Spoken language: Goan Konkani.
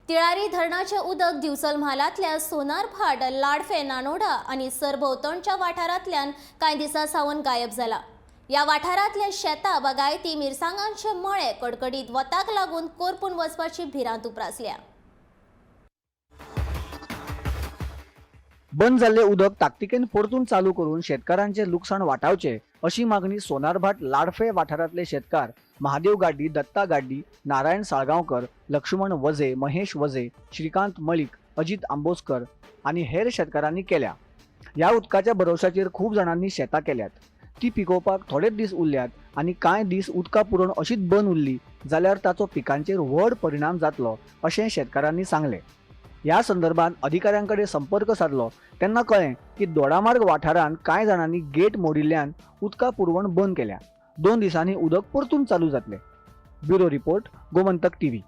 तिळारी धरणाचें उदक दिवचल म्हालांतल्या सोनारभाट, लाडफें, नानोडा आनी सरभोंवतणच्या वाठारांतल्यान कांय दिसां सावन गायब जाला. ह्या वाठारांतल्या शेतां, बागायती, मिरसांगांचे मळे कडकडीत वताक लागून करपून वचपाची भिरांत उप्रासल्या. बंद जाल्लें उदक ताकतिकेन परतून चालू करून शेतकारांचें लुकसाण वाटावचें अशी मागणी सोनारभाट लाडफे वाठारांतले शेतकार महादेव गाड्डी, दत्ता गाड्डी, नारायण साळगांवकर, लक्ष्मण वझे, महेश वझे, श्रीकांत मळीक, अजित आंबोसकर आनी हेर शेतकारांनी केल्या. ह्या उदकाच्या भरवशाचेर खूब जाणांनी शेतां केल्यात. ती पिकोवपाक थोडेच दीस उरल्यात आनी कांय दीस उदका पुरवण अशीच बंद उरली जाल्यार ताचो पिकांचेर व्हड परिणाम जातलो अशें शेतकारांनी सांगलें. ह्या संदर्भात अधिकाऱ्यां कडेन संपर्क सादलो तेन्ना कळ्ळें की दोडामार्ग वाठारांत कांय जाणांनी गेट मोडिल्ल्यान उदका पुरवण बंद केल्या. 2 दिसांनी उदक परतून चालू जातलें. Bureau report, Gomantak TV.